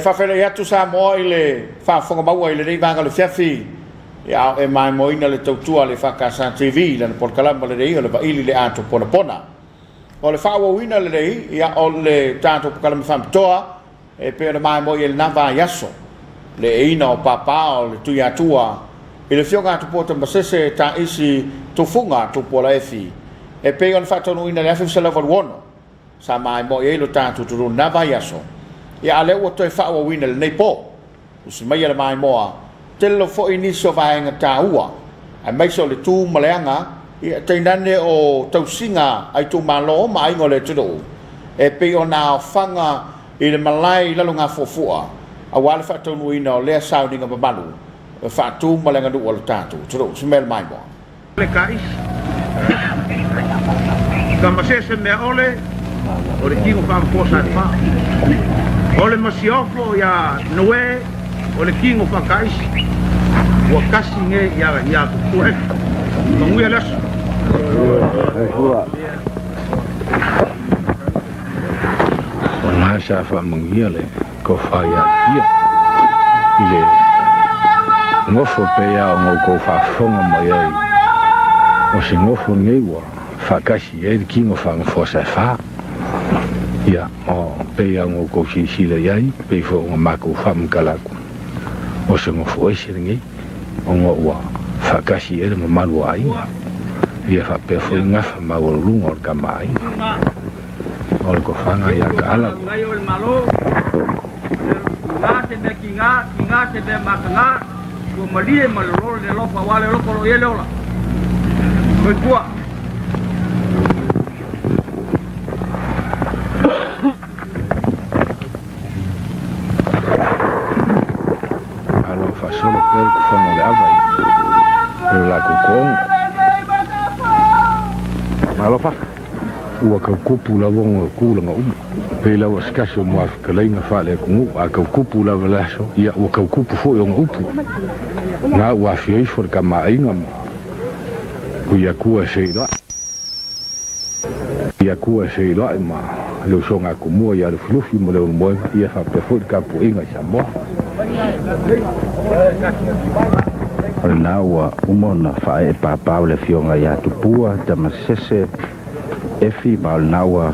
faafeiloai atu Samoa i le faafofoga maua i lenei vaega o le afiafi, ia a o e maimoaina le tautua a le EFKS TV i lana polokalama lelei o le Vaili le Ato Ponapona. O le faaauauina lelei ia o le tatou polokalame faapitoa e pei ona maimoa i ai lena vaiaso, le eeina o papa o le Tuiatua i le Afioga a Tupua Tamasese Taisi Tufuga Tupuola Efi e pei ona faataunuuina i le 1986. Sa maimoa i ai lo tatou atunuu i lena vaiaso, ia a o lea ua toe faaauauina i lenei po. Usi maia le maimoa, tele lava foi nisi o vaega taua, aemaise o le tu ma le aga, ia tainane o tausiga a itumalo ma aiga o le atunuu, e pei ona aofaga i le malae i Lalogafuafua, aua le faataunuuina o lea sauniga mamalu e faatu ma le aganuu a lo tatou atunuu. Usi maia le maimoa. Le ka'isi. Tamasese mea ole o le tino faafofoa Saefa. O le masiofo ia Noe o le tino faaka'isi ua kasi nei ia ia Tupua Efi. Manuia le aso. O lena sa faamanuia le tofa ia Tia i le nofo pei lava ona outou faafofoga mai ai, o se nofo lenei ua faatasi i ai le tino faanofoa saefa. Ia, o pei lava ona outou silasila i ai, pei foi ona matou faamatala atu, o se nofo ese lenei, ona ua faatasi i ai le mamalu o aiga, ia faapea foi gafa maualuluga o le tama aiga. O le tofaga ia Taala ua. Malo faasolo pea le tofaga o le ava i lo latou toonga. Ua tau kupu lava ona tulaga uma. Pei lava se tasi o muafetalaiga faale-atunuu, a tau kupu lava le aso, ia ua tau kupu foi ona upu. Na ua afio ifo le tamaaiga ma Tuiatua e feiloai. Tuiatua e feiloai ma le usoga a Tumua ia Lufilufi ma Leulumoega, ia faapea foi le tapuaiga i Samoa. O lena ua uma ona faaee papa o le afioga ia Tupua Tamasese Efi ma o lena ua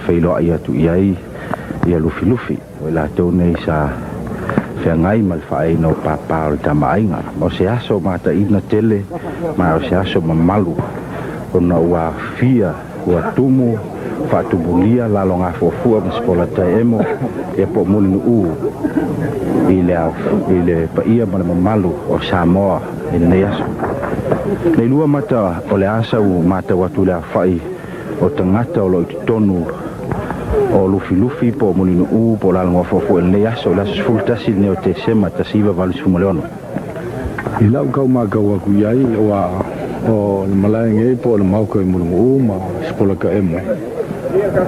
feiloai atu i ai ia Lufilufi, o i latou nei sa feagai ma le faaeeina o papa o le tama aiga. Ma o se aso mataina tele ma o se aso mamalu ona ua aofia ua tumu faatumulia Lalogafuafua ma Sipola Taemo ia po o Mulinuu i le i le paia ma le mamalu o Samoa i lenei aso. Nei lua mata o le a sau matau atu i le aofai o tagata o lo o i totonu o Lufilufi po o Mulinuu po o Lalogafuafua i lenei aso, i le aso 11 lenei o Tesema 1986. I lau tau matau atu i ai, ua o le malae nei po o le maota i Mulinuu ma Sipola Taemo,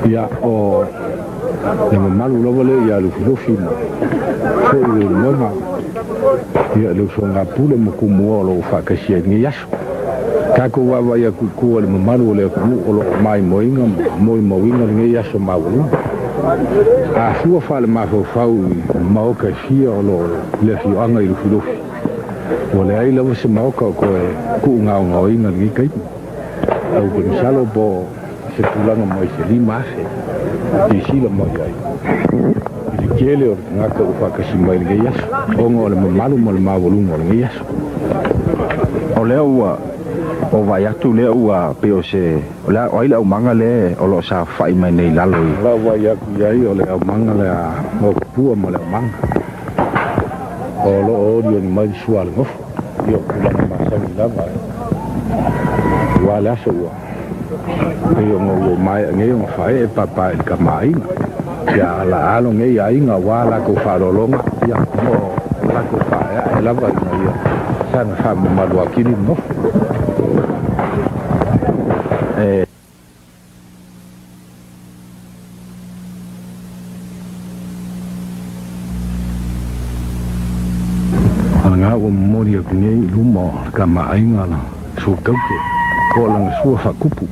ia o le mamalu lava lea ia Lufilufi ma foi Leulumoega, ia le usoga a Pule ma Tumua o lo o faatasi ai i lenei aso. Tatou vaavaai atu i tua i le mamalu o le atunuu o lo o maimoaina ma molimauina lenei aso maualuga. A fua faalemafaufau i maota e fia o lo o i le afioaga i Lufilufi, ua leai lava se maota o toe tuugaogaoina i lenei taimi. Ou te masalo po o se tulaga mai se 5,000 silasila mai ai i le tele o le tagata ua faatasi mai i lenei aso, ona o le mamalu ma le maualuga o lenei aso. O lea ua ou vaai atu lea ua pei o se, o le a, o ai le aumaga lea o lo o saofai mai nei i lalo i. O lau vaai atu i ai o le aumaga lea o Tupua ma le aumaga o lo o olioli mai le sua a le nofo, ia o tulaga masani lava aua le aso ua pei ona ua maea nei ona faaee papa i le tamaaiga. Ia la alo nei aiga aua latou faaaloaloga, ia o lo o latou faaeae lava ina ia saga faamamalu atili le nofo. E. O lena ua momoli atu nei i luma o le tamaaiga la sua taute po o lana sua faatupu.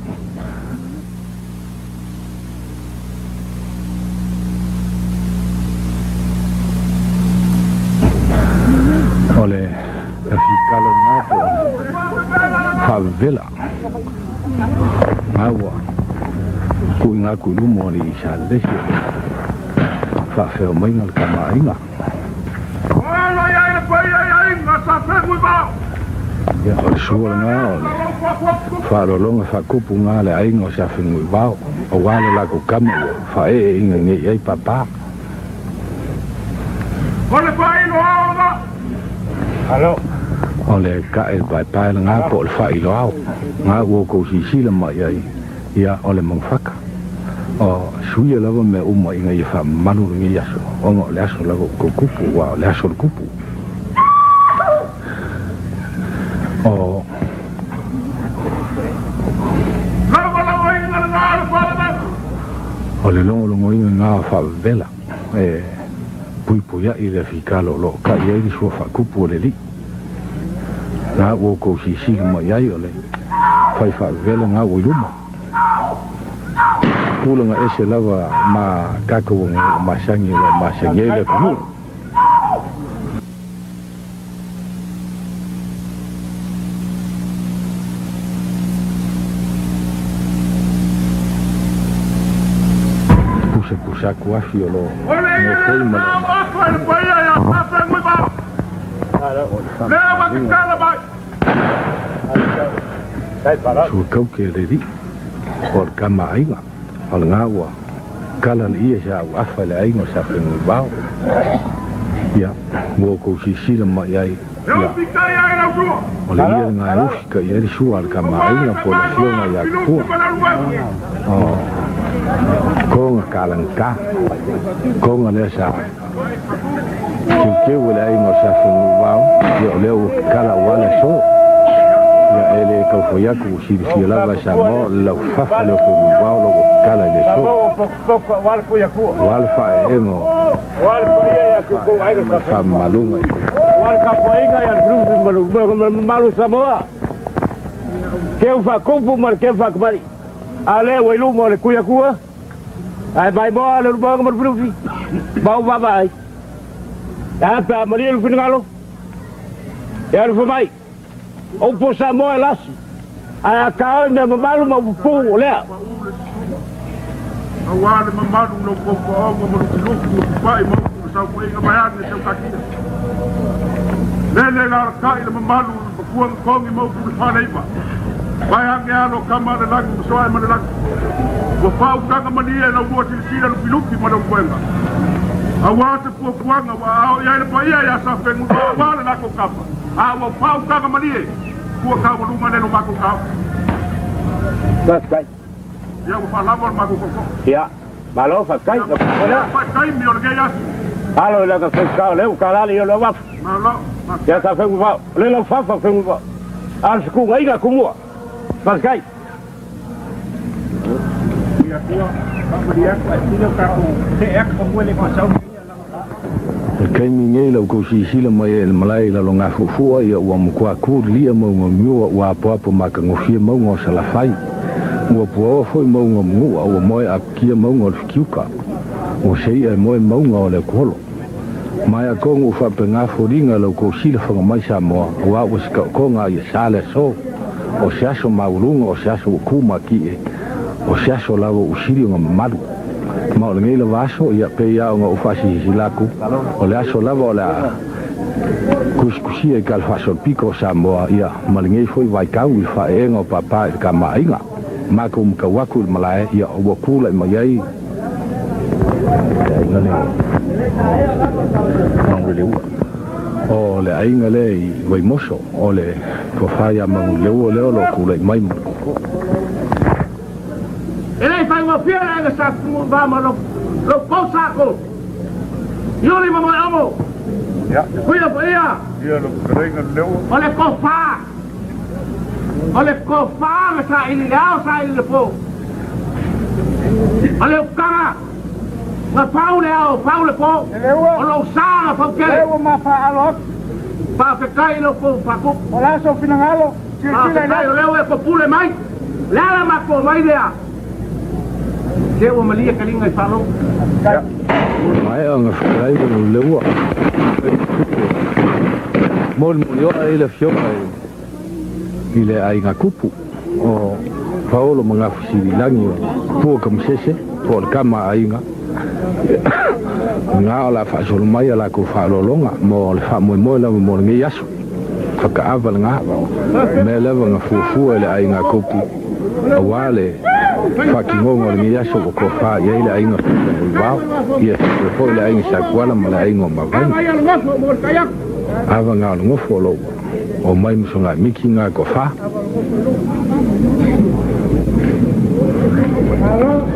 O le afikala lena po o le faavevela na ua tuuina atu i luma o alii Salelesi o le faafeomaiga o le tamaaiga. Ia, o le sua lena o le faaaloaloga faakupu lena a le aiga o Safenuuivao aua le latou tama ua faaeeina nei i ai papa. O le tae paepae lena po o le faailoao lena ua outou silasila mai ai, ia, o le manufata. O suia lava mea uma ina ia faamamalu lenei aso, ona o le aso lava ua outou tupu, aua o le aso o le tupu. O. O le logologoina lena o faavavela e puipuiaʻi le afikalo o lo o kai ai le sua faakupu o le alii. Na ua outou silasila mai ai o le fai faavavela lena ua i luma. Tulaga ese lava ma tatou aganuu masani o lo o masani ai le atunuu. Pusapusa atu afi o lo o nofoi ma lo Suakauke le alii o le tama aiga o lena ua kala le ia sa ua afa i le aiga o Safenuivao. Ia, ua outou silasila mai ai, ia, o le ia lena e ufi ka i ai le sua a le tama aiga po o le afioga ia Tupua. O Koga kalagata, Koga lea sa Teuteu e le aiga o Safonuuvao, ia o lea ua tatala aua le aso. Ia e le tau fai atu ua silafia lava e Samoa o le laufafa lea o Fenuuvao o lo ua tatala i le aso. Aua le faaeeega o ma le faamamaluga i Ae maimoa le lumaga ma Lufilufi ma ou vaavaai. E a pe a malie lu finagalo? E alu fai mai, O upu o Samoa e lasi, ae a taoi mea mamalu ma upu pū, o lea. Aua le mamalu i lou paopaoga ma Lufilufi ma Tupai ma upu ma saofaiga vaeane Taukatia. Lele lalatai le mamalu i le matua na togi ma upu i le faleiva. Vaeane alo tama a le lagi ma soae ma le lagi. Ua faautaga malie e lau lua silasila lufilufi ma lau puega. Aua se puapuaga ua aao i ai le paia ia Safeguga aua le latou kapa, a ua faautaga malie tua taualuga le lo matou taofi. Faafetai. Ia ua faalava le matou tootoo. Ia, malo faafetai. Ia, faitaimi o lenei aso. Alo i laka fegutao lea ua kalale i o lau afu. Malo. Ia sa feguvao. Le lau fafa feguvao. A o le fetuunaiga kumua. Faafetai. I le taimi nei la outou silasila mai ai i le malae i lalo gafuafua ia ua matua ku le lia mauga o Miua ua apoapo matagofie mauga o Salafai. Ua puaoa foi mauga o Manua ua moe apatia mauga o le Fitiuta. Ua seia e moe mauga o le Atuolo. Ma e atonu ua faapena foliga la outou silafaga mai Samoa aua ua se taotoga a ia sa le aso. O se aso maualuga, o se aso ua tu matie, o se aso lava ua sili ona mamalu. Ma o lenei lava aso, ia, pei lava ona ou faasilasila atu, o le aso lava o le a tusitusia i talafaasolopito o Samoa, ia, ma lenei foi vaitau i le faaeega o Papa i le tamaaiga. Matou matau atu i le malae, ia, ua tulai mai ai le aiga lea i Manuleleua. O le aiga lea i Vaimoso, o le tofa ia Manuleleua lea o lo o tulai mai ma le nofoa. E le i faigofie le aiga sa va ma lou pou sa ko. Iuli ma Moeomo. Kuia paia. O le kofa. O le kofa na saili le ao saili le po. O le ukaga na pau le ao pau le po. O lou sa na fautele. Faafetai i lou pou faakupu. O le a sou finagalo? Faafetai o lea ua e popule mai. Le a la matou omai lea? Se ua malie taliga i Faalou. Ua maea ona fetalai lona leua. Molimolioa i le afioga i le aiga kupu o Paolo Magafosiliilagi o Pua Kamasese po o le kama a aiga, lena o le a faasolo mai a latou faaaloaloga mo le faamoemoe lava mo lenei aso. Fakaava lena mea lava na fuafua e le aiga kupu aua le faatinoga o lenei aso ua tofa i ai le aiga Fefailauivao, ia faapea foi le aiga Sakuala ma le aiga o Mavaega. Ava na o le nofo o lou omai ma Sogaimiki na tofa.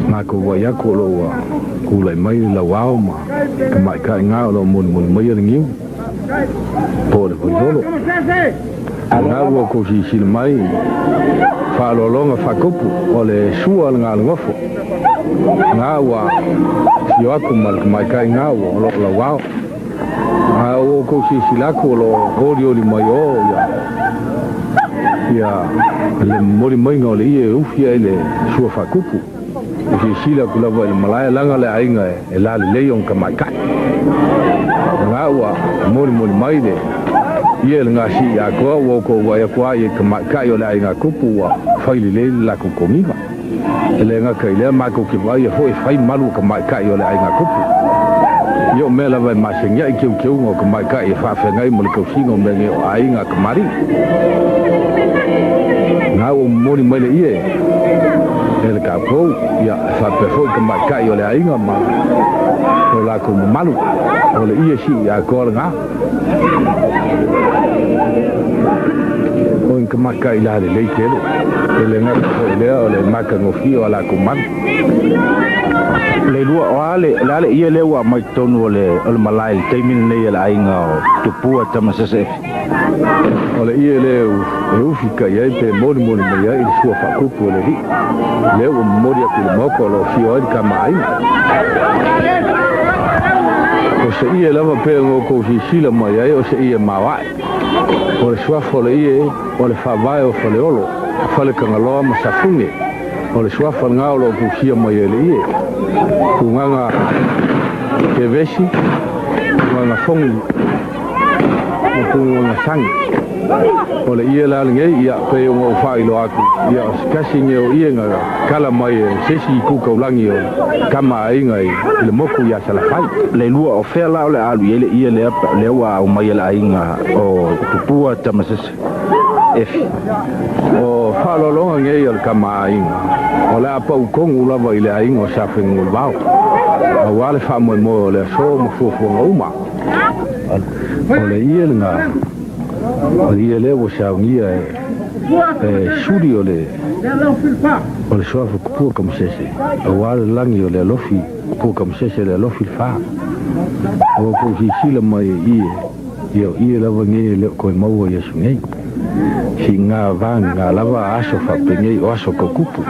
Matou vaai atu o lo o ua tulai mai le lauao ma tamaitai na o lo o molimoli maia le niu po o le vailolo. Lena ua outou silasila mai i faaaloaloga faatupu o le sua o le galogofo. Lena ua afio atu ma le tamaitai na ua o lo o lauao. A ua outou silasila atu o lo o olioli mai o ia ia le momoli maiga o le ie e ufi ai le sua faatupu. E silasila atu lava i le malae laga le aiga e lalelei ona tamaitai. Lena ua molimoli mai le ie le gasii atoa ua outou vaai atu a i tamaitai o le aiga tupu ua fai lelei le latou toniga. E le gata i lea matou te vaaia foi e fai malu o tamaitai o le aiga tupu. Ia o mea lava e maseniai teuteuga o tamaitai e faafeagai ma le tausiga o mea nei o aiga a tamalii. Na ua momoli mai le ie e le tatou, ia e faapea foi tamaitai o le aiga ma o latou mamalu, o le ie sii atoa lena. O ni tamaitai lalelei tele, e le gata foi i lea o le matagofie o a latou malu. Leilua, o a le, o le a le ie lea ua aumai totonu o le, o le malae i le taimi lenei a le aiga o Tupua Tamasese Efi? O le ie lea e ufi kai ai pe molimoli mai ai i le sua faatupu o le alii, lea ua momoli atu i le maota o lo o afio ai le tama aiga. O se ie lava pe ona outou silasila mai ai o se ie maoae. O le suafa o le ie o le faavae o Faleolo, Faletagaloa ma Safune. O le suafa lena o lo o tusia mai ai le ie. Pugaga Kevesi, Pugaga Fogi ma Pugaga Sagi. O le ie la lenei, ia, pei ona ou faailoa atu, ia, o se tasi lenei o ie na kala mai e se isi itu taulagi o tama aiga i le moku iā Salafai. Leilua, o fea la o le a alu i ai le ie lea, lea ua aumai e le aiga o Tupua Tamasese Efi? O faaaloaloga nei a le tama aiga, o le a pau tonu lava i le aiga o Safenuguivao, aua le faamoemoe o le aso ma fuafuaga uma. O le ie lena, o le ie lea ua saunia e suli o le o le suafa Tupua Tamasese, aua le lagi o le alofi Tupua Tamasese le alofi le fa. Ua outou silasila mai i ie, ia o ie lava nei e le o toe maua i aso nei. Siga vaga lava aso faapenei o aso tau kupu.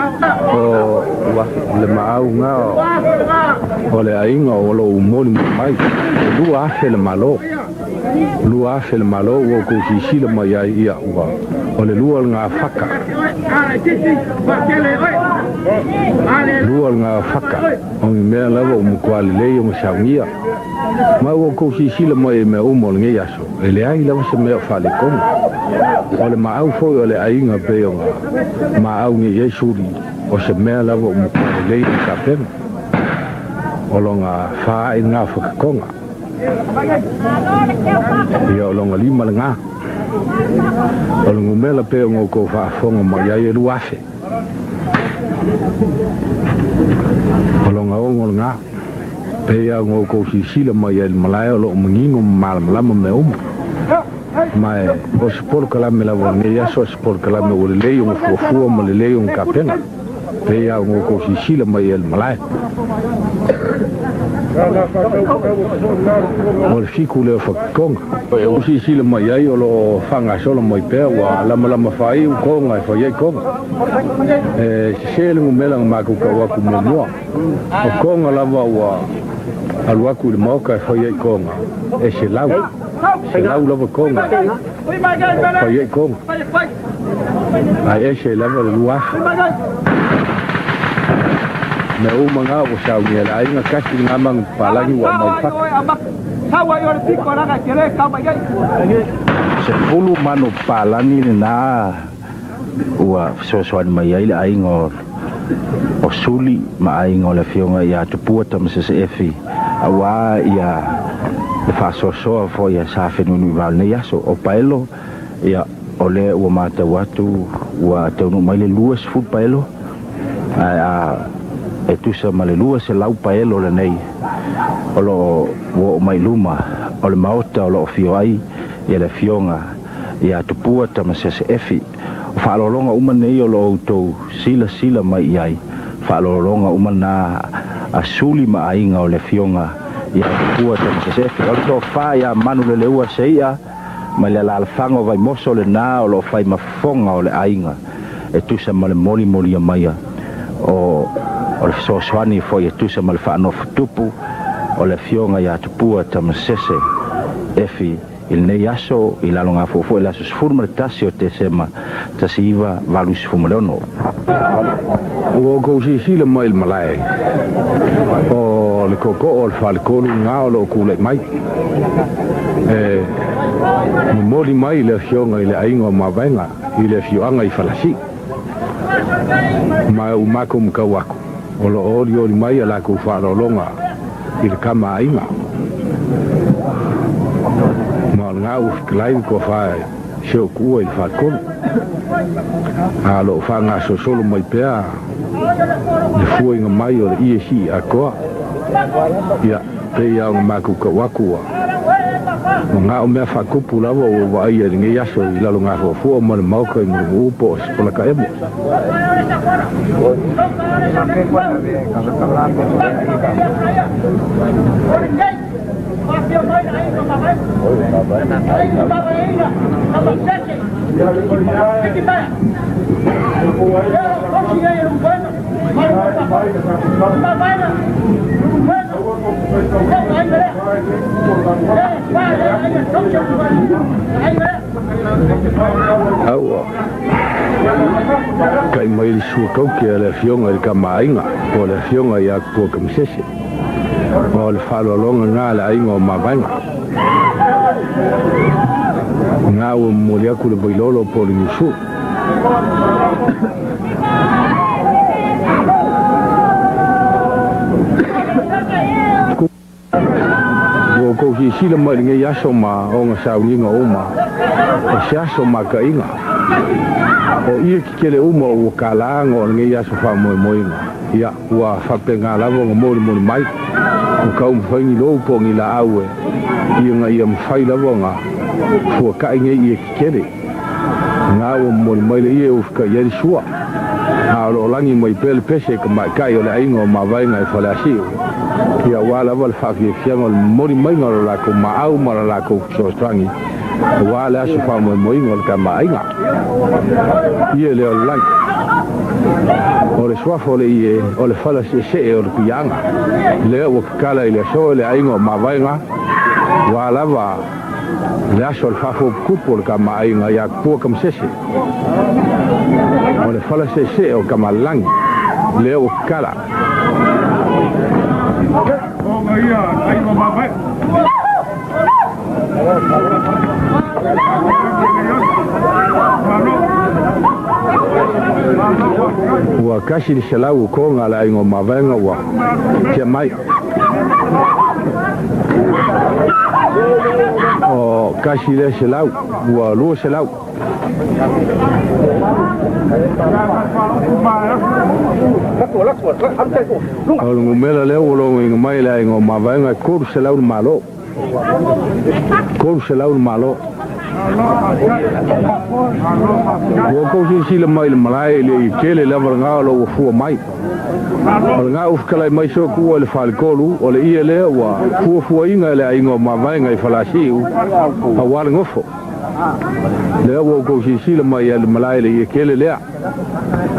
O le maau na o le aiga o lo o molimoli mai, e 2000 le Malo. 2000 le Malo ua outou silasila mai ai, ia ua o le lua lena faka. Lua lena faka o ni mea lava ua matua lelei ona saunia. Ma ua outou silasila mai i mea uma o lenei aso, e leai lava se mea o faaletonu. O le maau foi o le aiga pei ona maau nei i ai suli, o se mea lava ua matua lelei ona tapena. O lona faaai lena o Fakatoga. Ia, o lona lima lena. O le numera pei ona outou faafofoga mai ai e 2000. O lona ono lena. Pei lava ona outou silasila mai ai i le malae o lo o manino ma malamalama mea uma. Ma o se polokalame lava o lenei aso, o se polokalame ua lelei ona fuafua ma lelei ona tapena. Pei lava ona outou silasila mai ai i le malae. O le fiku lea o Fakatoga. E silasila mai ai o lo o faagasolo mai pea ua lamalama faaiu toga e fai ai toga. E sese le numera na matou tau atu muamua. O toga lava ua alu atu i le maota e fai ai toga, e 100. 100 lava toga e fai ai toga. Ae ese lava le 2000. Mea uma na ua saunia e le aiga, tasi lena manu papalagi ua aumai i fata. 10 manu palagi lenā ua fesoasoani mai ai le aiga o o Suli ma aiga o le afioga ia Tupua Tamasese Efi auā ia le faasoasoa foi a Sa Fenunuivao i lenei aso. O paelo, ia, o lea ua matau atu ua taunuu mai le 20 paelo, ae a e tusa ma le 200 paelo lenei o lo o ua oo mai i luma o le Maota o lo o afio ai ia le afioga ia Tupua Tamasese Efi. O faaaloaloga uma nei o lo o outou silasila mai i ai, faaaloaloga uma na a Suli ma aiga o le afioga ia Tupua Tamasese Efi. O le tofa ia Manuleleua Sei'a mai le alaalafaga o Vaimoso lena o lo o fai ma fofoga o le aiga e tusa ma le molimolia maia o o le fesoasoani foi e tusa ma le faanofotupu o le afioga ia Tupua Tamasese Efi i lenei aso i lalo gafoafoa i le aso 11 o Tesema 1986. Ua outou silasila mai i le malae o le tootoo o le faletolu lena o lo o tulai mai e momoli mai le afioga i le aiga o Mavaega i le afioaga i Falasii. Ma ua matou matau atu o lo o olioli mai a latou faaaloaloga i le tama aiga. Ma o lena ua fetalai le toafa si ou tuua i le faletolu. A o lo o faagasolosolo mai pea le fuaina mai o le ie sii atoa. Ia, pei lava ona matou tau atu ua manao mea faatupu lava ua vaaia i lenei aso i lalo gafoafoa ma le Maota i Mulinuu po o Sipolataemo. A ua kai mai le sua kauke a le afioga i le Tama a Aiga po o le afioga ia Tupua Tamasese. O le faaaloaloga lena a le aiga o Mavaega. Na ua momoli atu le vailolo po o le niusu. Ua outou silasila mai i lenei aso ma ona sauniga uma, o se aso makaiga. O ia tetele uma ua tala aga o lenei aso faamoemoeina, ia, ua faapena lava ona molimoli mai, ua taumafai ni lou po o ni laau e ina ia mafai lava ona fuatai nei ie tetele. Na ua momoli mai le ie ua fetaʻi ai le sua, a o lo o lagi mai pea le pese i tamaitai o le aiga o Mavaega i Faleasiu, ia aua lava le faafiafiaga o le momoli maiga o le latou maau ma le latou fesoasoani aua le aso faamoemoeina o le tamaaiga. Ie lea o le lagi. O le suafa o le ie, o le fala seesee o le kuiaga. Lea ua tatala i le aso e le aiga o Mavaega, aua lava le aso o le faafoputupu o le tamaaiga ia Tupua Tamasese. O le fala seesee o Tamalelagi, lea ua tatala. Ua 100 o koga a le aiga o Mavaega ua tea mai. O 100, ua 200. O le numera lea ua logoina mai e le aiga o Mavaega e 300 le Malo. 300 le Malo. Ua outou silasila mai i le malae i le tele lava lena o lo o ua fua mai. O lena ua fetalai mai so tuua i le faletolu, o le ie lea ua fuafuaina e le aiga o Mavaega i Falasiu aua le nofo. Lea ua outou silasila mai i le malae i le ie tele lea.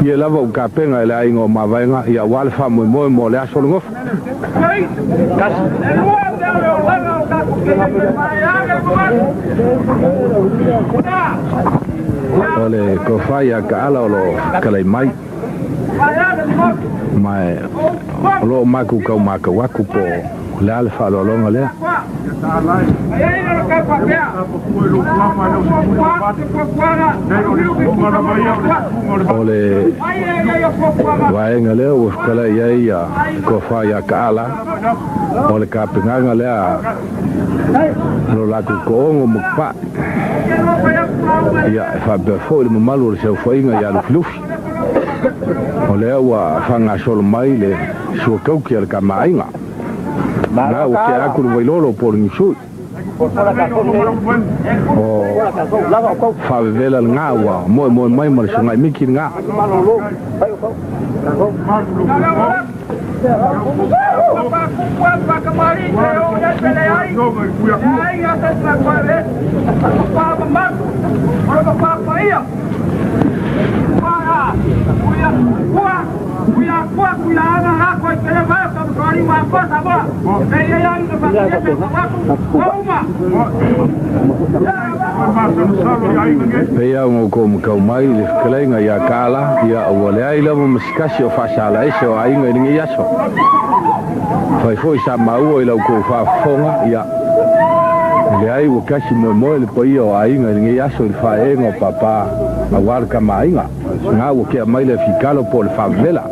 Ie lava ua tapena e le aiga o Mavaega ia aua le faamoemoe mo le aso o le nofo. O le tofa ia Taala o lo o fetalai mai, ma o lo o matou tau matau atu po o le a le faaaloaloga lea. O le vaega lea ua fetalai i ai ia tofa ia Taala, o le tapenaga lea a lo latou toogo ma Tupai. Ia, e faapea foi le mamalu o le saofaiga ia Lufilufi. O lea ua faagasolo mai le suatauti a le tamaaiga. Na ua tea atu le Vailolo po o le Niusui. O faavevela lena ua moemoe mai ma le sugai miti lena. Pei lava ona outou matau mai i le fetalaiga ia Taala, ia ua leai lava ma se tasi o faasalaese o aiga i lenei aso. Fai foi sa maua i la outou faafofoga, ia, e leai ua tasi moemoe le paia o aiga i lenei aso i le faaeega o papa aua le tama aiga. Na ua tea mai le afikalo po o le faavevela.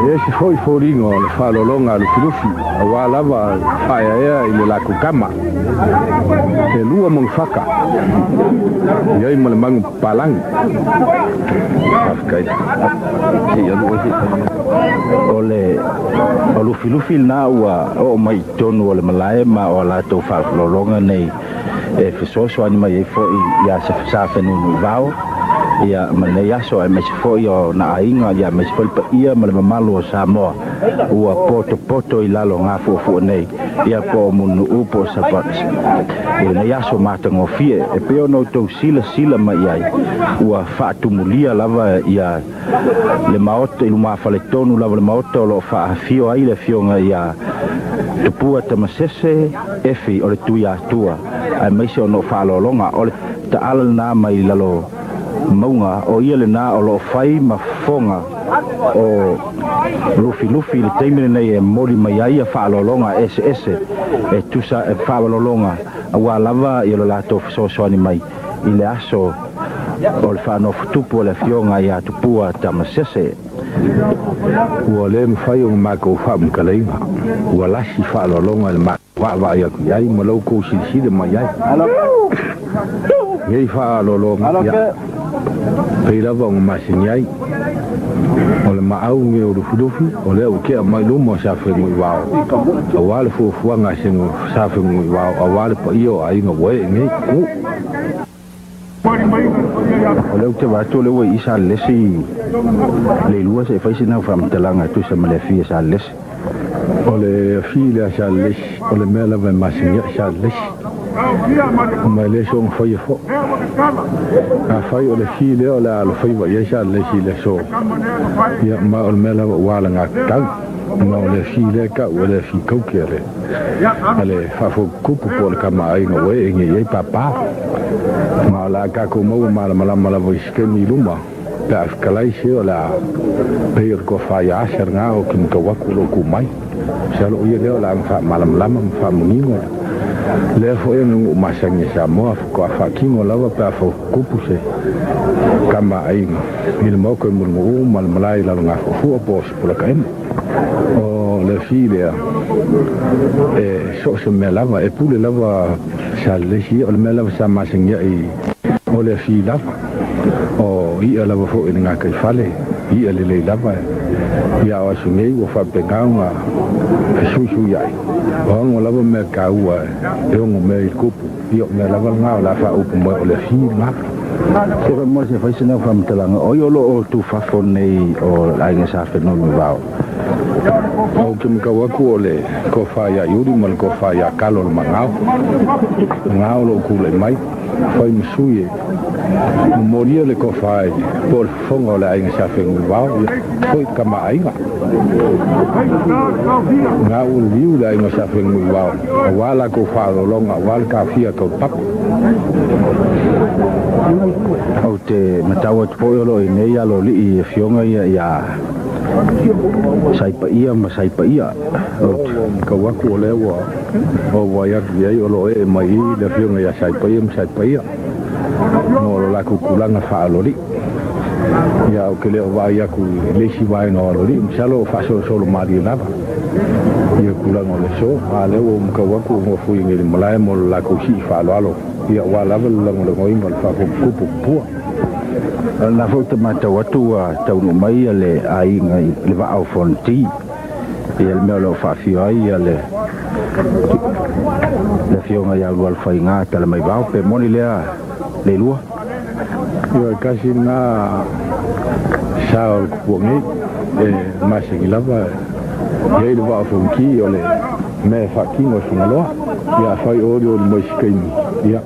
E ese foi foliga o le faalologa a Lufilufi aua lava le faaeaea i le latou tama. E lua manufaka i ai ma le manu papalagi. Faafetai. Se i alu oe se i fai mai. O le o Lufilufi lena ua oo mai i totonu o le malae ma o a latou faalologa nei e fesoasoani mai ai foi ia Safenunuivao ia ma lenei aso aemaise foi o na aiga ia aemaise foi le paia ma le mamalu o Samoa ua potopoto i lalo o gafuafua nei ia po o Mulinuu po o Savaii i lenei aso matagofie e pei ona outou silasila mai i ai ua faatumulia lava ia le maota i lumafaletonu lava le maota o lo o faafio ai le afioga ia Tupua Tamasese Efi o le Tuiatua aemaise ona o faaaloaloga o le taala lena mai lalo mauga o ia lena o lo o fai ma fofoga o Lufilufi i le taimi lenei e momoli mai ai ia faaaloaloga eseese e tusa e faaaloaloga aua lava ia lo latou fesoasoani mai i le aso o le faanofotupu o le afioga ia Tupua Tamasese. Ua le mafai ona matou faamatalaina, ua lasi faaaloaloga i le matou vaavaai atu i ai ma lo outou silasila mai ai. Nei faaaloaloga, ia, pei lava ona masani ai. O le maau nei o Lufilufi, o lea ua tea mai luma o Safenunuivao, aua le fuafuaga a Safenunuivao, aua le paia o aiga ua ee nei. O lea ou te vaai atu o lea ua i i Salelesi le lua se i fai sina faamatalaga e tusa ma le afi a Salelesi. O le afi lea a Salelesi, o le mea lava e masani ai Salelesi. Ma e le soona faia foi. Afai o le afi lea o le a alofaiva i ai Salelesi i le aso, ia, ma o le mea lava ua alagatatau. Ma o le afi lea e tau o le afi kauke a le a le faafotutupu po o le tamaaiga ua ee nei i ai pāpā. Ma o le a tatou maua malamalama lava i se taimi i luma pe a fetalai se o le a pei o le tofa ia Asa lena ou te matau atu o lo o tu mai. Masalo o ia lea o le a faamalamalama ma faamanino lea foi aganuu masani a Samoa faatoa faatino lava pe a faututupu se tamaaiga i le maota i Mulinuu ma le malae i Lalogafuafua po o Sipolakaema. O le afi lea, e so o se mea lava, e pule lava sa le isi ia, o le mea lava sa masani ai o le afi lava. O i'a lava foi i le gataifale, i'a lelei lava, ia o aso nei ua faapena ona fesuisuia'i. O aga lava mea taua e ono mea i le tupu, ia o mea lava lena o le a faaupu mai o le afi lena. Se fai mo se fai sina faamatalaga, o ai o lo o tufafo nei o le aiga Sa Fenunuivao? Ou te matau atu o le tofa ia Iuli ma le tofa ia Kalo le Magao. Lena o lo o tulai mai, fai ma sui e momolia le tofa i po o le fofoga o le aiga Sa Fenunuivao. Ia. Foi kamaaiga. Na ua liliu le aiga o Sa Fenunuivao aua lakou faaaloaloga aua le taofia tau le papa. Ou te matau atu foi o lo o i inei aloalii i afioga ia ia Saipaia ma Saipaia. Ou te matau atu o lea ua ou vaai atu i ai o lo o ee mai i le afioga ia Saipaia ma Saipaia mo lo latou tulaga faaaloalii. Ia, ou te le o vaai atu i le isi vaega o aloalii, masalo o faasolosolo malie lava ia tulaga o le aso. A o lea ua ou matau atu ua nofoi nei i le malae mo le latou sii faaaloalo, ia aua lava le lagolagoina o le faafotutupu o Tupua. O lena foi ou te matau atu ua taunuu mai le aiga i le vaa o Fonoti, ia le mea o lo o faafio ai le Afioga ia Ulualofaiga Talamaivao, pe moni lea Leilua? Ioe, tasi lena sa o le tupua nei, e masani lava e i ai le vaa o Fonoti o le mea e faatino e Fagaloa. Ia afai o olioli mai se taimi, ia,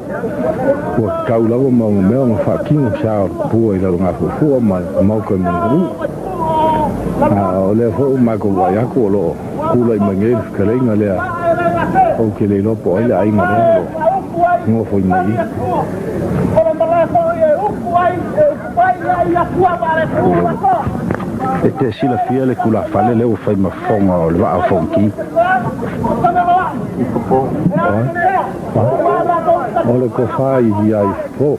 ua tatau lava ma ona mea ona faatino sa o le tupua i Lalogafuafua ma le maota i Mulinuu. A o lea foi ua matou vaai atu o lo o tulai mai nei le fetalaiga lea, ou te le iloa po o ai le aiga lea o lo o nofoi mai i i. E te silafia le tulafale lea ua fai ma fofoga o le vaa o Fonoti? O le tofa i ia i fofo.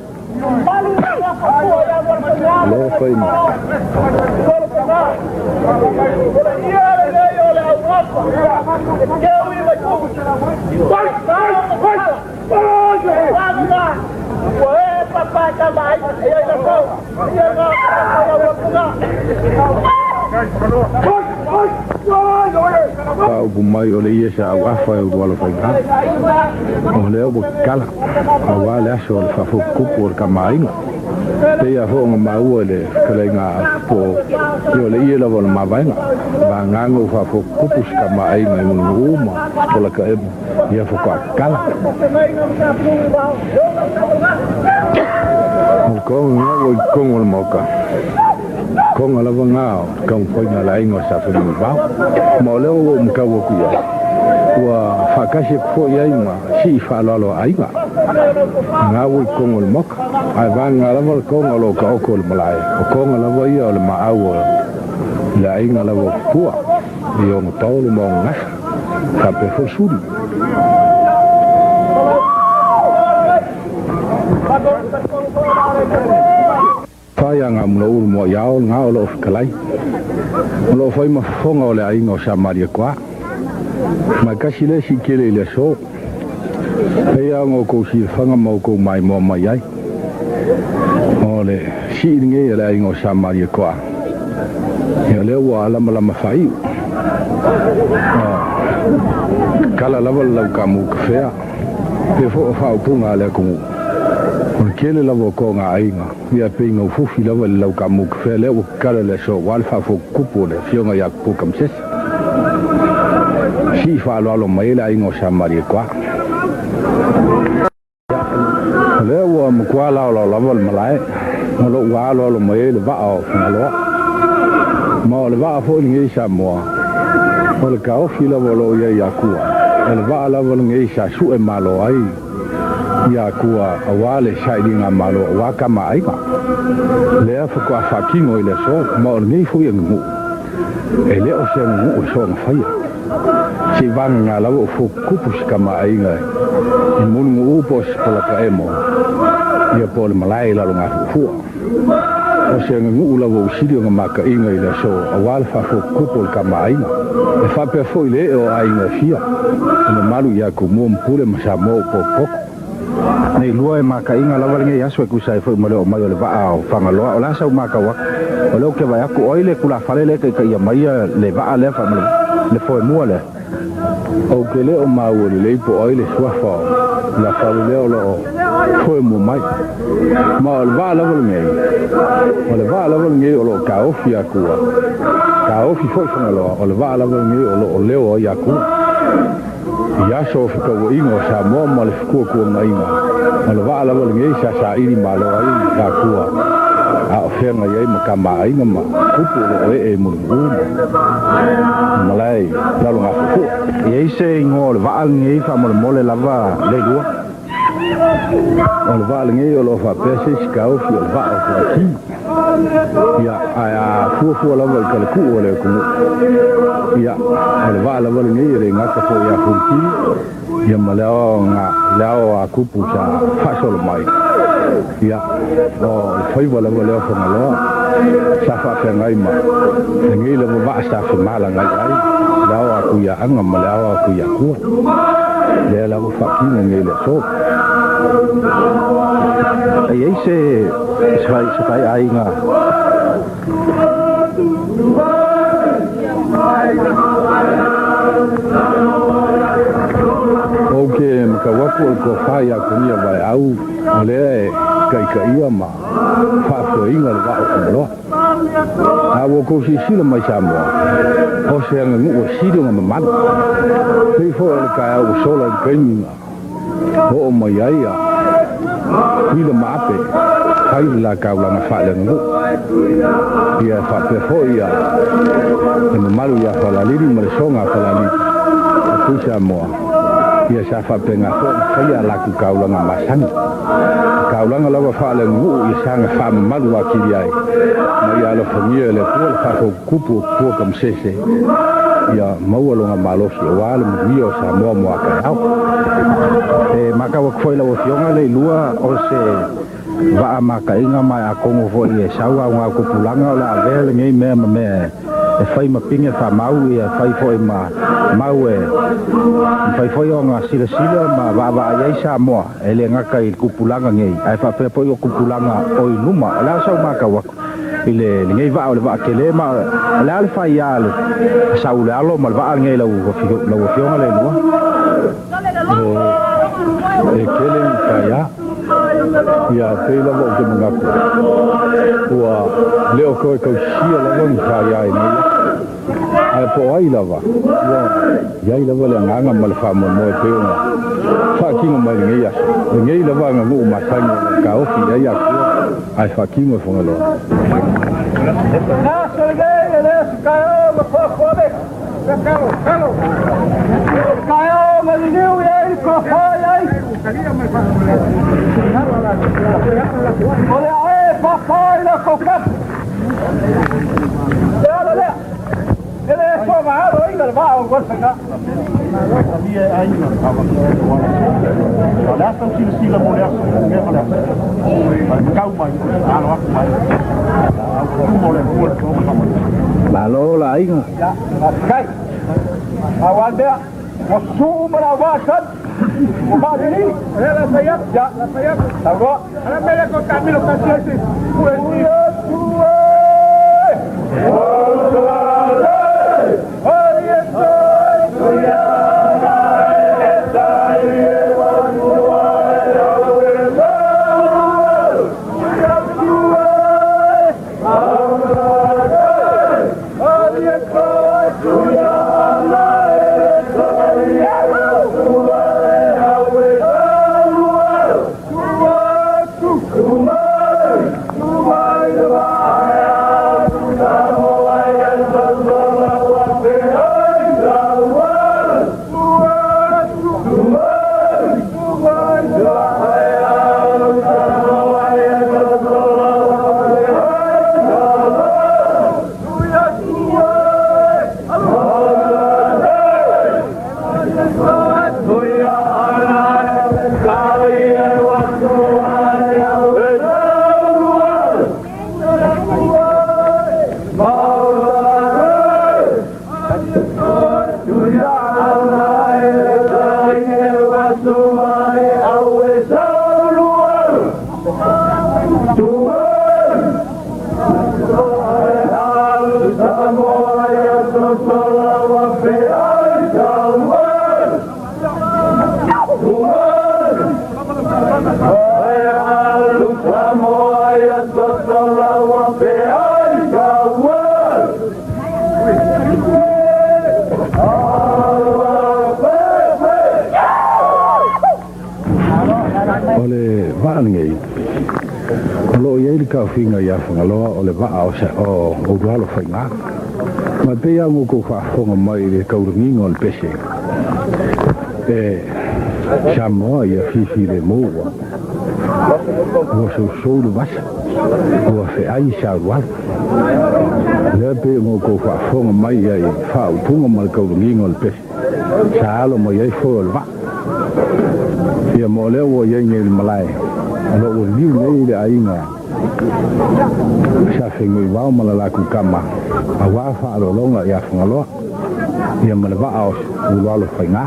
O lea ua fai ma. Faaupu mai o le ie sa auafa e Ulualofaiga. O lea ua kala, aua le aso o le faafotutupu o le tamaaiga. Pei lava foi ona maua i le fetalaiga a Fofo, ia o le ie lava o le mavaega, vagana ua faafotutupu se tamaaiga i Mulinuu ma Polataemu. Ia faatoa kala. O le toga lena ua i totonu o le maota. Toga lava lena o le taumafaiga a le aiga o Sa Fenunuivao. Ma o lea ua ou matau atu i ai, ua faatasi atu foi i ai ma sii faaaloalo a aiga. Lena ua i totonu o le maota. Ae vagana lava le toga o lo o taoto i le malae, o toga lava ia o le maau o le aiga lava o Tupua. I ona taolo ma ona gafa, faapea foi suli. Fai a ngā muna ulu moa i ao ngā o loo fetalai. O loo fai ma fofoga o le aiga o Samaria koa. Mai kasi le si kele i le aso. Pei a ona outou silafaga ma outou maimoa mai ai. O le sii lenei a le aiga o Samaria koa. Ia lea ua lamalama faaiu. Kala lava le laukamu kafea. Pe foi o faaupuga a le atunuu. O le tele lava o toga aiga, ia pei gaufufi lava i le laukamu kafea lea ua kala le aso aua le faafotutupu o le afioga ia Kupu Kamasese. Sii faaaloalo mai ai le aiga o Samaria koa. O lea ua matua laolao lava le malae, ma lou aloalo mai ai le vaa o Fagaloa. Ma o le vaa foi lenei Samoa, o le taofi lava o lo o i ai i Atua, o le vaa lava lenei sa sue malo ai i Atua aua le sailiga malo aua tama aiga. Lea faatoa faatino i le aso, ma o lenei foi aganuu, e le o se aganuu e soona faia. Se i vagana lava o fotutupu se tamaaiga i Mulinuu po o se Polataemo, ia po o le malae i Lalogafuafua. O se aganuu lava ua sili ona mataina i le aso aua le faafotutupu o le tamaaiga. E faapea foi le ee o aiga e fia, e mamalu ia Tumua ma Pule ma Samoa ua potopoto. Nei lua e makaina lava lenei aso e tusa ai foi ma le oo mai o le vaa o Fagaloa. O le a sau matau atu? O lea ou te vaai atu, o ai le tulafale lea e taitaia mai le vaa lea faamolemole, le foemua lea? Ou te le o maua lelei po o ai le suafa o le fale lea o lo o foemua mai. Ma o le vaa lava lenei, o le vaa lava lenei o lo o taofi Atua, taofi foi Fagaloa, o le vaa lava lenei o lo o leo ai Atua. I aso o fetauaiga o Samoa ma le fetuatuanaiga, o le vaa lava lenei sa saili malo ai le Atua A o feagai ai ma tamaaiga ma tupu o loo ee i Mulimu'u ma malae i Lalogafuafua. E i ai se igoa o le vaa lenei faamolemole lava Leilua? O le vaa lenei o loo faapea se isi taofi o le vaa o Fuati. Ia, ae a fuafua lava i taleku'u o le atunuu, ia, o le vaa lava lenei e le gata foi ia Futi, ia ma le ao le ao a tupu sa faasolo mai. Ia, o le faiva lava lea o Fagaloa sa faafeagai ma lenei lava vaa sa femalagai ai le ao atu ia Aga ma le ao atu ia Tua. Lea la ua faatino nei le aso. E i ai se se faiaiga. Ou te matau atu o le tofa ia Tonia Vaeau o lea e taitaia ma faafoeina le vaa o Fagaloa. A ua outou silasila mai Samoa, o se aganuu e sili ona mamalu. Pei foi o le taeao ua sola i le taimi na oo mai ai a Tutuila ma Ape fai le la taulaga faaleaganuu. Ia e faapea foi ia le mamalu ia Falalili ma le soga a Falalili a Tui Samoa, ia sa faapena foi ona faia a latou taulaga masani. Taulaga lava faaleaganuu ia saga faamamalu atili ai ma ia alofagia e le Atua le faafoutupu o Tupua Tamasese ia maua lona malosi aua le manuia o Samoa mo a taeao. E matau atu foi lau Afioga Leilua o se vaa makaiga ma e atonu foi e sau aoga o tupulaga o le a avea lenei mea ma mea e fai ma pine faamau ia fai foi ma mau e mafai foi ona silasila ma vaavaai ai Samoa e le gata i tupulaga nei ae faapea foi o tupulaga o i luma. O le a sau matau atu i le lenei vaa o le vaa tele ma o le a le fai a le sau le alo ma le vaa lenei lau Afioga Leilua? E tele ni faiā. Ia, pei lava ou te manatu, ua le o toe tausisia lava ni faiā i nei aso. Ae po o ai lava, ua i ai lava le agaga ma le faamoemoe pei ona faatino mai lenei aso. Lenei lava aganuu masani o lo o taofi i ai Atua ae faatino e Fagaloa. Malo la aiga. le taofiga iā Fagaloa o le vaa o Ulualo Faigā. Ma e pei lava ona outou faafofoga mai i le taulagiga o le pese e Samoa ia fifilemu ua ua sousou le vasa, ua feai sa Ulualo. Lea pei ona outou faafofoga mai i ai faaupuga ma le taulagiga o le pese sa alo mai ai foe o le vaa. Ia ma o lea ua i ai nei i le malae, o lo o ua liliu nei le aiga sa Fenunuivao ma le latou tama aua faaaloaloga ia Fagaloa ia ma le vaa o Ulualo Faigā.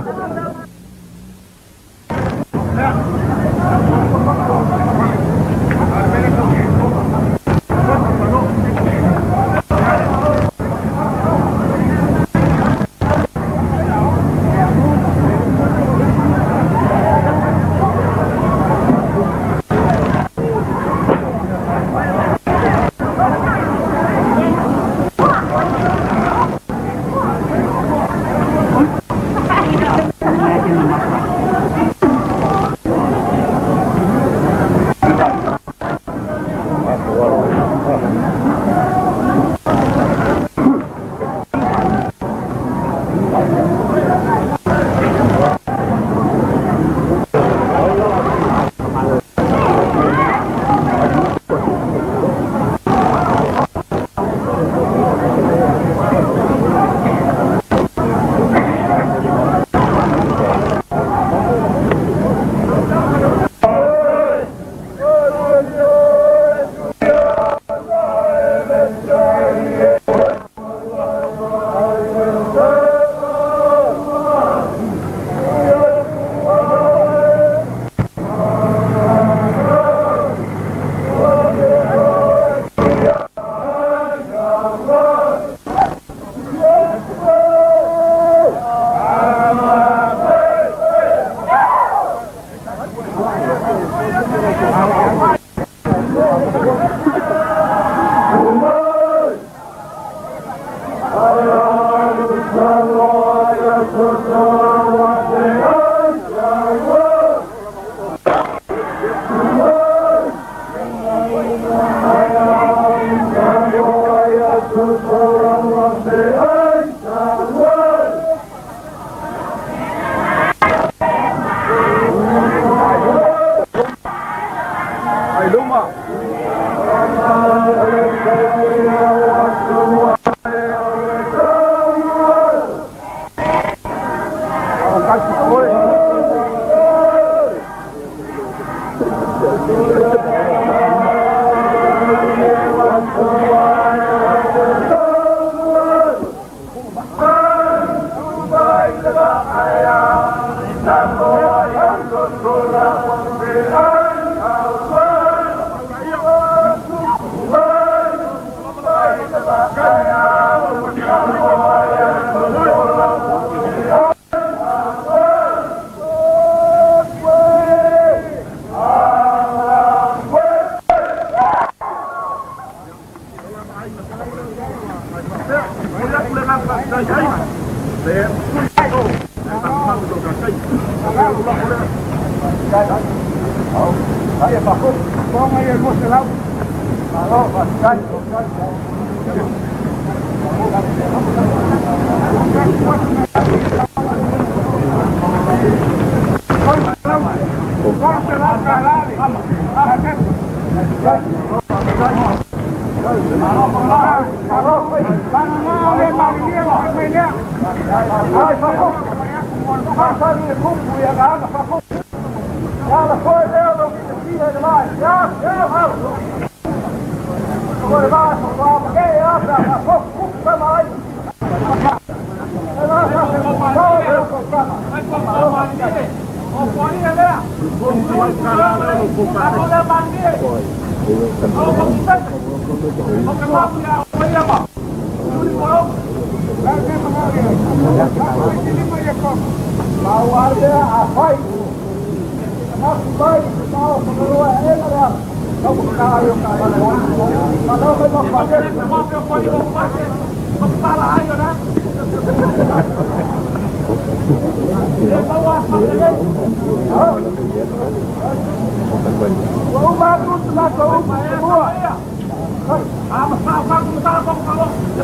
Ua uma atu se matou upu muamua. Ia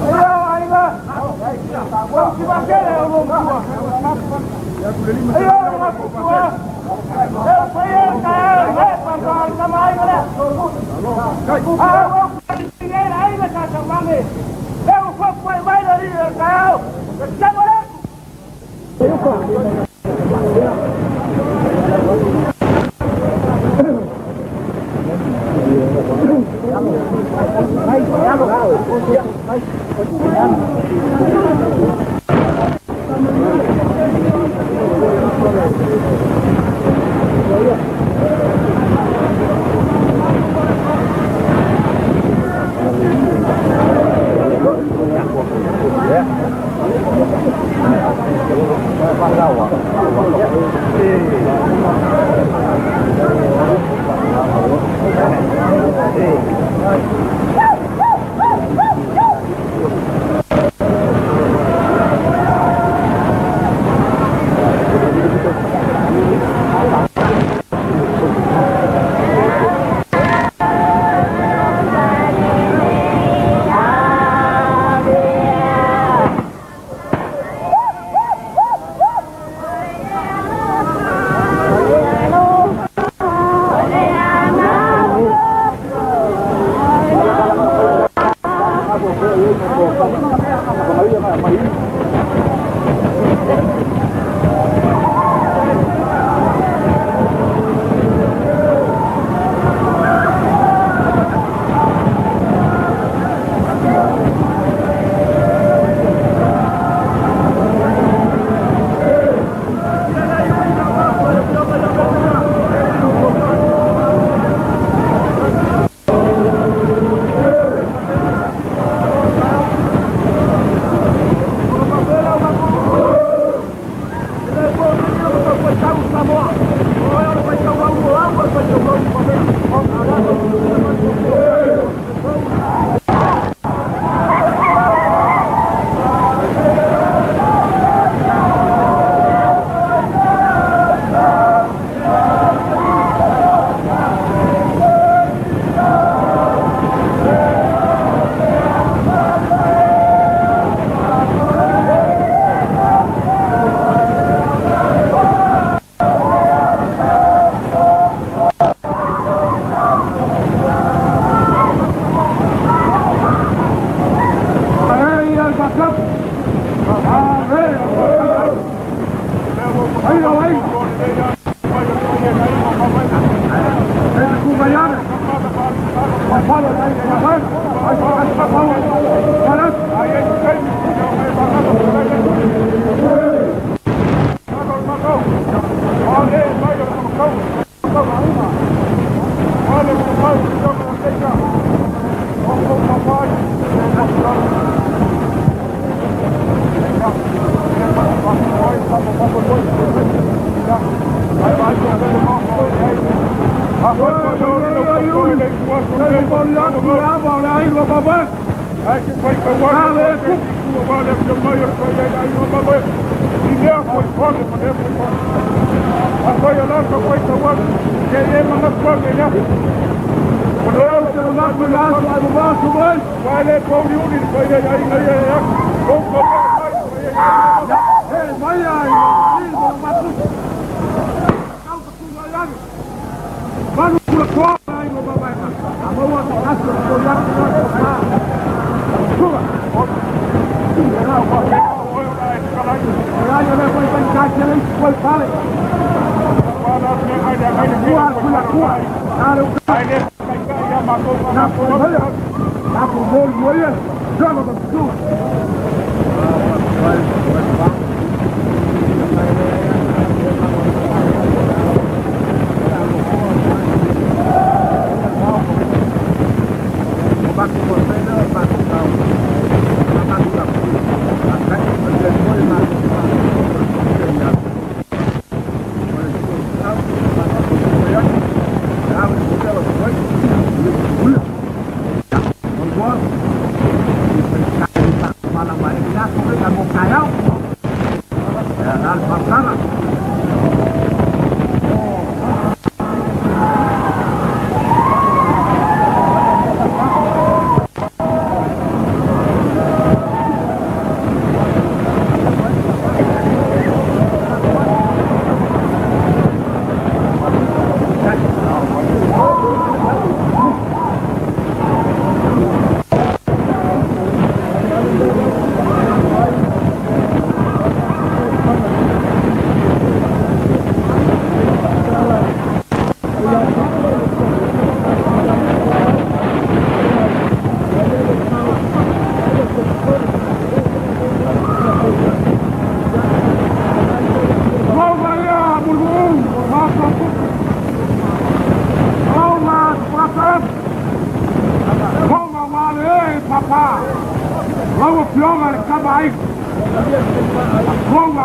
o aiga, ua usivatele au lua matua. Ia o matua, e o paia le taeao i le papa le tama aiga lea. A ua usivatele le aiga sa taumane, e ua fuafuai mai le alii o le taeao, e tama le atu.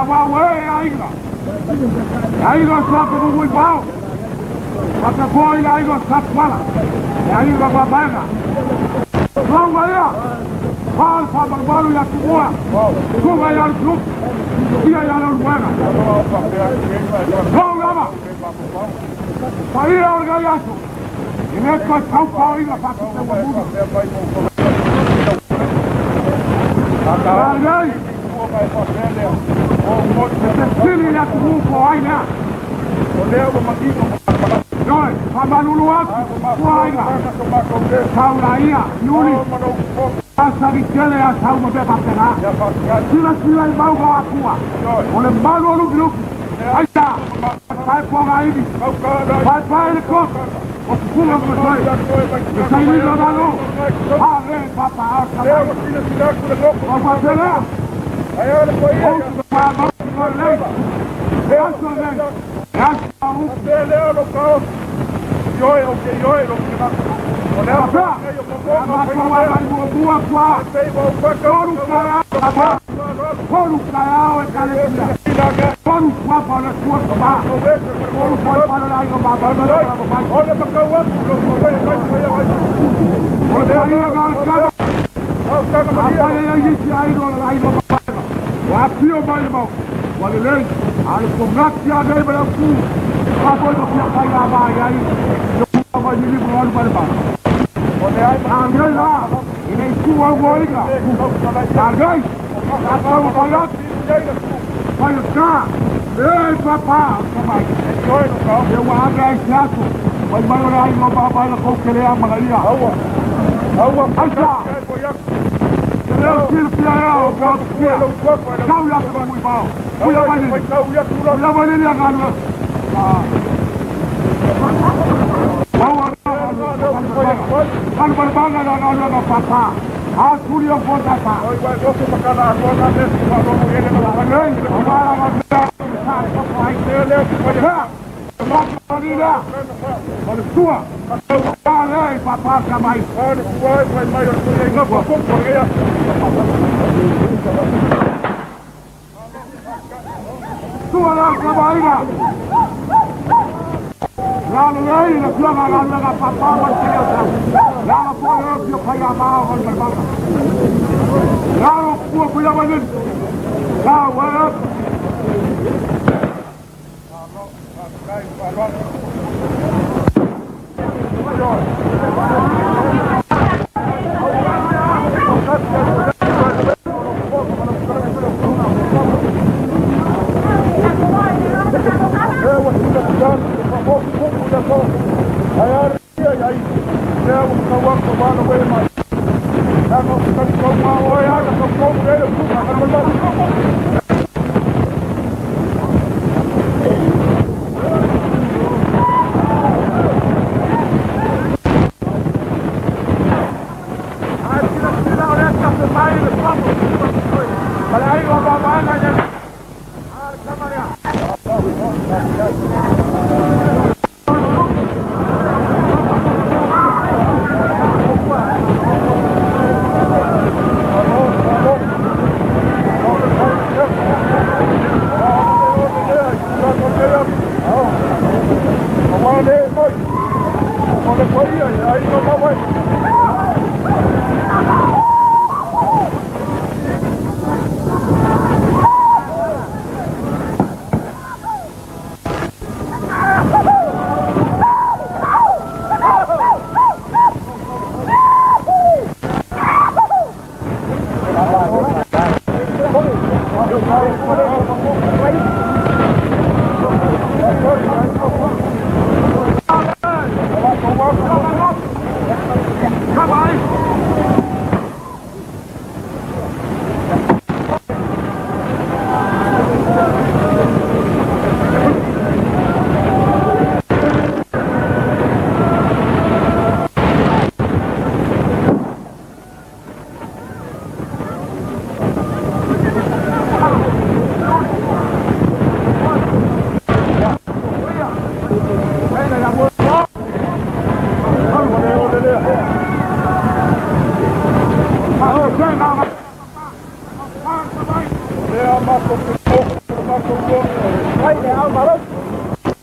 Wau e aiga. Aiga sa pe mui pao. Pata koi la aiga sa pala. Aiga babaga. Longa ia. Pal pa malu ya tumua. Kuga ya lu. Ia ya la luega. Longa ma. Paia o gaiaso. E ne ko tau pa iga pa te wa mu. Ai. Sili ya tumu ko ai na. Noi, famalulu atu, kuaiga. Saula ia, iuli. Asa vitele a sau ma pepa pena. Sila sila i mauga o akua. O le malu o luki luki. Aita, pai ponga ivi. Pai pai le koko. O kukunga mo toi. Le sailino malo. Ale papa a kamai. O papelea. O pa mau mo lei. E aso lei. E aso au.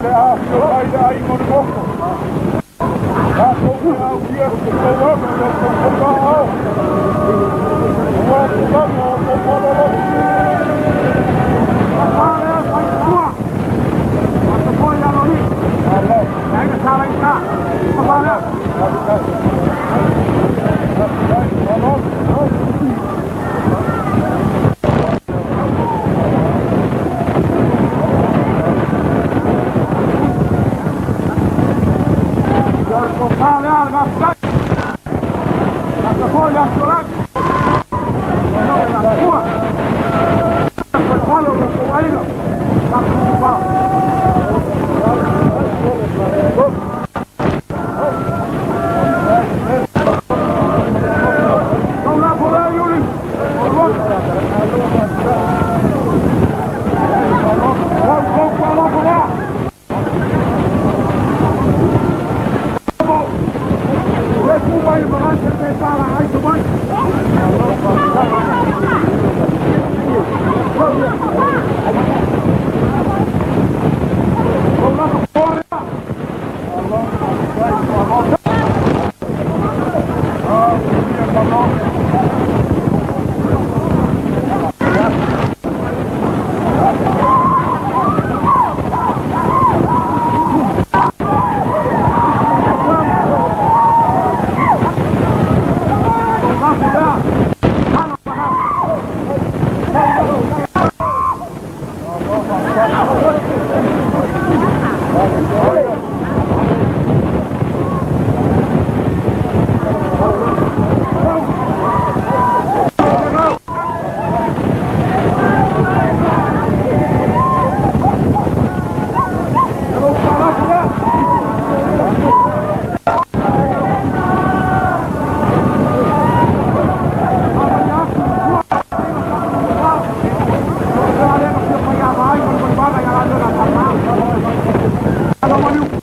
Le afio mai le aiga o le nofo. Tatou te aulia outou alo i outou faivaao. Aua tulaga o outou faaaloalogi.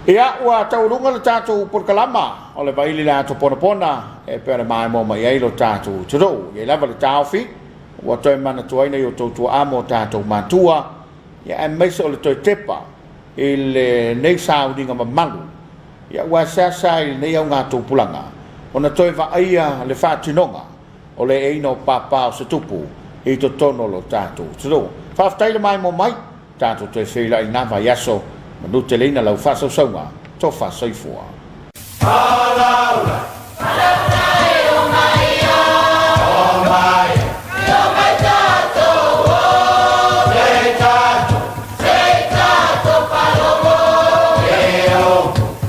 Ia, ua taualuga le tatou polokalama o le Vaili le Ato Ponapona e pei ona maimoa mai ai lo tatou atunuu. E i ai lava le taofi ua toe manatuaina i o outou tuaa ma o tatou matua, ia aemaise o le toe tepa i lenei sauniga mamalu, ia ua seasea i lenei augatupulaga ona toe vaaia le faatinoga o le eeina o papa o se tupu i totonu o lo tatou atunuu. Faafetai le maimoa mai, tatou toe feiloai i na vaiaso, manuteleina lau faasausauga, tofa soifua.